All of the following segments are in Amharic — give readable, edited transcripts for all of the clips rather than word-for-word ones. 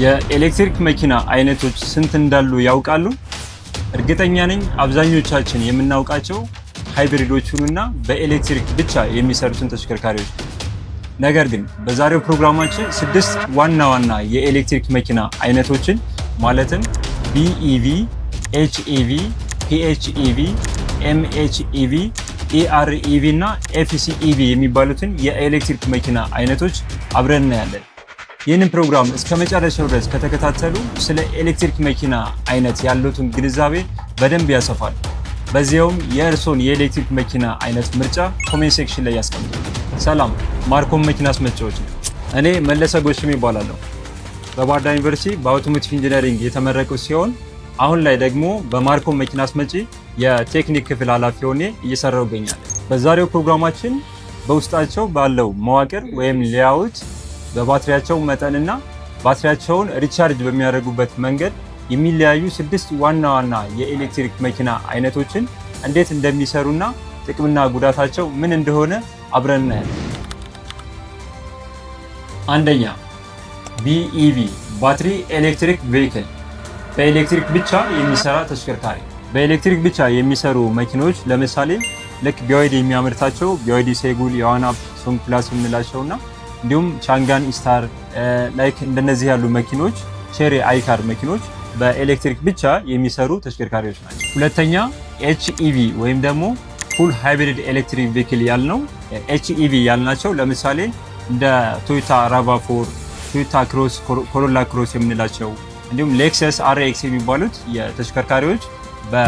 የኤሌክትሪክ መኪና አይነቶች ስንት እንዳሉ ያውቃሉ? እርግጠኛ ነኝ አብዛኞቻችን የምናውቃቸው hybrid ኦቹንና በኤሌክትሪክ ብቻ የሚሰሩትን ተሽከርካሪዎች። ነገር ግን በዛሬው ፕሮግራማችን ስድስት ዋና ዋና የኤሌክትሪክ መኪና አይነቶችን ማለትም BEV፣ HEV፣ PHEV፣ MHEV፣ EREV እና FCEV የሚባሉትን የኤሌክትሪክ መኪና አይነቶች አብረን እናያለን። ይህንን ፕሮግራም እስከ መጨረሻው ድረስ ከተከታተሉ ስለ ኤሌክትሪክ መኪና አይነት ያሉትን ግንዛቤ በደንብ ያሰፋል። በዚያውም የእርሶን የኤሌክትሪክ መኪና አይነት ምርጫ comment section ላይ ያስቀምጡ። ሰላም፣ ማርኮም መኪና አስመጪዎች ነው። እኔ መለሰ ጎሽሜ እባላለሁ። በባህር ዳር ዩኒቨርሲቲ በ automotive engineering የተመረቅኩ ሲሆን አሁን ላይ ደግሞ በማርኮም መኪና አስመጪ የቴክኒክ ክፍል ኃላፊ ሆኜ እየሰራሁ እገኛለሁ። በዛሬው ፕሮግራማችን በውስጣቸው ባለው መዋቅር ወይም layout፣ በባትሪያቸው መጠንና ባትሪያቸውን recharge በሚያደርጉበት መንገድ የሚለያዩ ስድስት ዋና ዋና የኤሌክትሪክ መኪና አይነቶችን እንዴት እንደሚሰሩና ጥቅምና ጉዳታቸው ምን እንደሆነ አብረን እናያለን። አንደኛ፣ BEV፣ battery electric vehicle፣ በኤሌክትሪክ ብቻ የሚሰራ ተሽከርካሪ። በኤሌክትሪክ ብቻ የሚሰሩ መኪኖች ለምሳሌ ልክ BYD የሚያመርታቸው BYD Seagull፣ Yuan Up፣ Song Plus የምንላቸው እና እንዲሁም Changan E-Star፣ like እንደነዚህ ያሉ መኪኖች፣ Chery iCar መኪኖች በኤሌክትሪክ ብቻ የሚሰሩ ተሽከርካሪዎች ናቸው። ሁለተኛ፣ HEV ወይም ደግሞ full hybrid electric vehicle ያልነው። HEV ያልናቸው ለምሳሌ እንደ Toyota RAV4፣ Toyota Cross፣ Corolla Cross የምንላቸው እንዲሁም Lexus RX የሚባሉት የተሽከርካሪዎች በ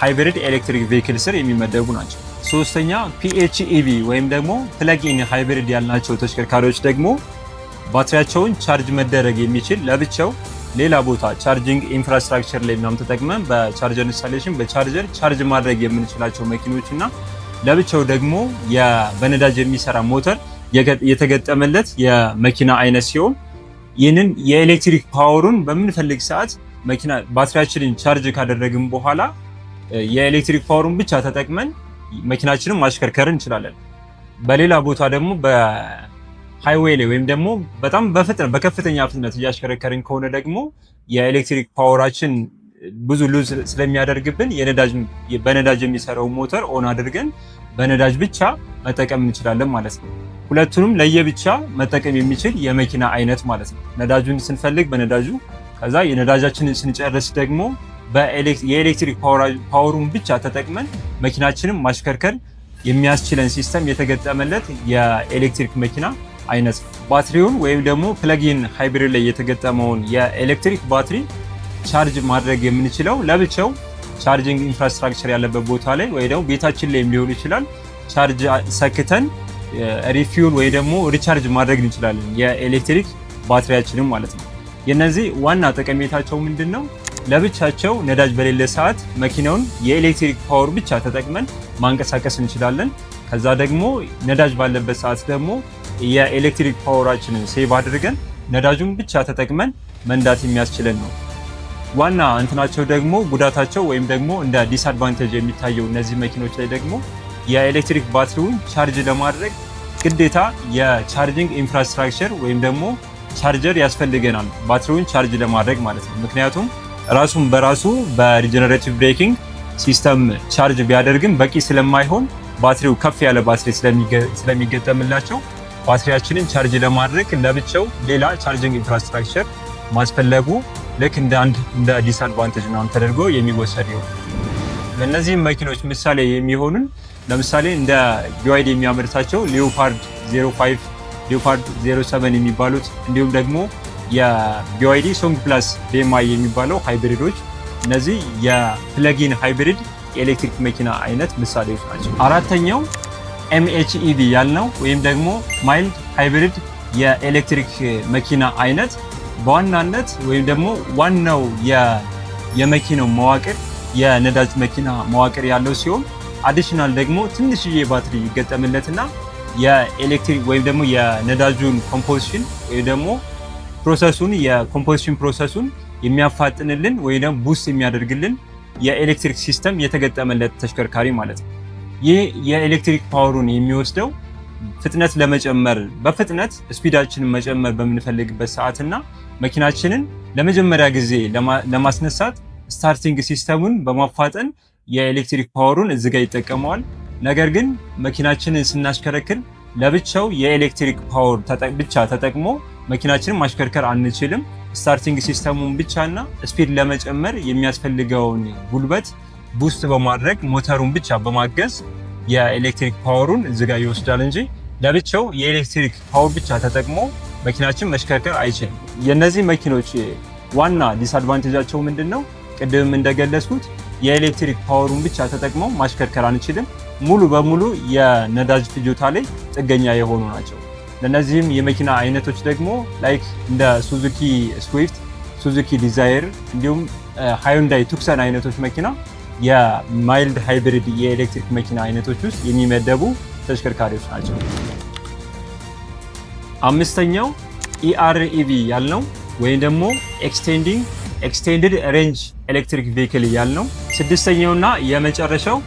hybrid electric vehicle ስር የሚመደቡ ናቸው። ሶስተኛ፣ PHEV ወይም ደግሞ plug-in hybrid ያልናቸው ተሽከርካሪዎች ደግሞ ባትሪያቸውን charge መደረግ የሚችል፣ ለብቻው ሌላ ቦታ charging infrastructure ላይ ምናምን ተጠቅመን በ charger installation በ charger charge ማድረግ የምንችላቸው መኪኖች እና ለብቻው ደግሞ በነዳጅ የሚሰራ ሞተር የተገጠመለት የመኪና አይነት ሲሆን ይህንን የኤሌክትሪክ power ኡን በምንፈልግ ሰዓት መኪና ባትሪያችንን charge ካደረግን በኋላ የኤሌክትሪክ power ኡን ብቻ ተጠቅመን መኪናችንን ማሽከርከር እንችላለን። በሌላ ቦታ ደግሞ በ highway ላይ ወይም ደግሞ በጣም በፍጥነት፣ በከፍተኛ ፍጥነት እያሽከረከርን ከሆነ ደግሞ የኤሌክትሪክ power ኣችን ብዙ lose ስለሚያደርግብን በነዳጅ የሚሰራው ሞተር on አድርገን በነዳጅ ብቻ መጠቀም እንችላለን ማለት ነው። ሁለቱንም ለየብቻ መጠቀም የሚችል የመኪና አይነት ማለት ነው። ነዳጁን ስንፈልግ በነዳጁ፣ ከዛ የነዳጃችንን ስንጨርስ ደግሞ የኤሌክትሪክ power ኡን ብቻ ተጠቅመን መኪናችንን ማሽከርከር የሚያስችለን system የተገጠመለት የኤሌክትሪክ መኪና አይነት ነው። ባትሪውን ወይም ደግሞ plug-in hybrid ላይ የተገጠመውን የኤሌክትሪክ ባትሪ charge ማድረግ የምንችለው ለብቻው charging infrastructure ያለበት ቦታ ላይ ወይ ደግሞ ቤታችን ላይም ሊሆን ይችላል። Charge ሰክተን refuel ወይ ደግሞ recharge ማድረግ እንችላለን የኤሌክትሪክ ባትሪያችንን ማለት ነው። የነዚህ ዋና ጠቀሜታቸው ምንድን ነው? ለብቻቸው ነዳጅ በሌለ ሰዓት መኪናውን የኤሌክትሪክ power ብቻ ተጠቅመን ማንቀሳቀስ እንችላለን። ከዛ ደግሞ ነዳጅ ባለበት ሰዓት ደግሞ የኤሌክትሪክ power ኣችንን save አድርገን ነዳጁን ብቻ ተጠቅመን መንዳት የሚያስችለን ነው። ዋና እንትናቸው ደግሞ፣ ጉዳታቸው ወይም ደግሞ እንደ disadvantage የሚታየው እነዚህ መኪኖች ላይ ደግሞ የኤሌክትሪክ ባትሪውን charge ለማድረግ ግዴታ የ charging infrastructure ወይም ደግሞ ቻርጀር ያስፈልገናል፣ ባትሪውን charge ለማድረግ ማለት ነው። ምክንያቱም ራሱን በራሱ በ regenerative braking system charge ቢያደርግም በቂ ስለማይሆን፣ ባትሪው ከፍ ያለ ባትሪ ስለሚገጠምላቸው ባትሪያችንን charge ለማድረግ ለብቻው ሌላ charging infrastructure ማስፈለጉ ልክ እንደ አንድ እንደ disadvantage ምናምን ተደርጎ የሚወሰድ ይሆናል። ለእነዚህም መኪኖች ምሳሌ የሚሆኑን ለምሳሌ እንደ BYD የሚያመርታቸው Leopard 05፣ Leopard 07 የሚባሉት እንዲሁም ደግሞ የ BYD Song Plus DM-i የሚባለው hybrid ኦች፣ እነዚህ የ plug-in hybrid የኤሌክትሪክ መኪና አይነት ምሳሌዎች ናቸው። አራተኛው MHEV ያልነው ወይም ደግሞ mild hybrid የኤሌክትሪክ መኪና አይነት በዋናነት ወይም ደግሞ ዋናው የመኪናው መዋቅር የነዳጅ መኪና መዋቅር ያለው ሲሆን additional ደግሞ ትንሽዬ ባትሪ ይገጠምለትና የኤሌክትሪክ ወይም ደግሞ የነዳጁን combustion ወይም ደግሞ process ኡን፣ የ combustion process ኡን የሚያፋጥንልን ወይም ደግሞ boost የሚያደርግልን የኤሌክትሪክ system የተገጠመለት ተሽከርካሪ ማለት ነው። ይህ የኤሌክትሪክ power ኡን የሚወስደው ፍጥነት ለመጨመር፣ በፍጥነት speed ኣችንን መጨመር በምንፈልግበት ሰዓትና መኪናችንን ለመጀመሪያ ጊዜ ለማስነሳት starting system ኡን በማፋጠን የኤሌክትሪክ power ኡን እዚህ ጋር ይጠቀመዋል። ነገር ግን መኪናችንን ስናሽከረክር ለብቻው የኤሌክትሪክ power ብቻ ተጠቅሞ መኪናችንን ማሽከርከር አንችልም። Starting system ኡን ብቻና speed ለመጨመር የሚያስፈልገውን ጉልበት boost በማድረግ ሞተሩን ብቻ በማገዝ የኤሌክትሪክ power ኡን እዚህ ጋር ይወስዳል እንጂ ለብቻው የኤሌክትሪክ power ብቻ ተጠቅሞ መኪናችን መሽከርከር አይችልም። የእነዚህ መኪኖች ዋና disadvantage ኣቸው ምንድን ነው? ቅድም እንደገለጽኩት የኤሌክትሪክ power ኡን ብቻ ተጠቅመው ማሽከርከር አንችልም። ሙሉ በሙሉ የነዳጅ ፍጆታ ላይ ጥገኛ የሆኑ ናቸው። ለእነዚህም የመኪና አይነቶች ደግሞ like እንደ Suzuki Swift፣ Suzuki Dzire እንዲሁም Hyundai Tucson አይነቶች መኪና የ mild hybrid የኤሌክትሪክ መኪና አይነቶች ውስጥ የሚመደቡ ተሽከርካሪዎች ናቸው። አምስተኛው EREV ያልነው ወይም ደግሞ extended range electric vehicle ያልነው። ስድስተኛውና የመጨረሻው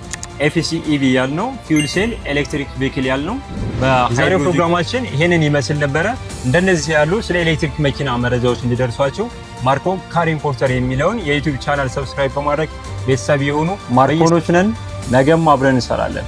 FCEV ያልነው፣ fuel cell electric vehicle ያልነው። በዛሬው ፕሮግራማችን ይሄንን ይመስል ነበረ። እንደነዚህ ያሉ ስለ ኤሌክትሪክ መኪና መረጃዎች እንዲደርሷችሁ ማርኮ Car Importer የሚለውን የ YouTube channel subscribe በማድረግ ቤተሰብ የሆኑ ማርኮኖች ነን። ነገም አብረን እንሰራለን።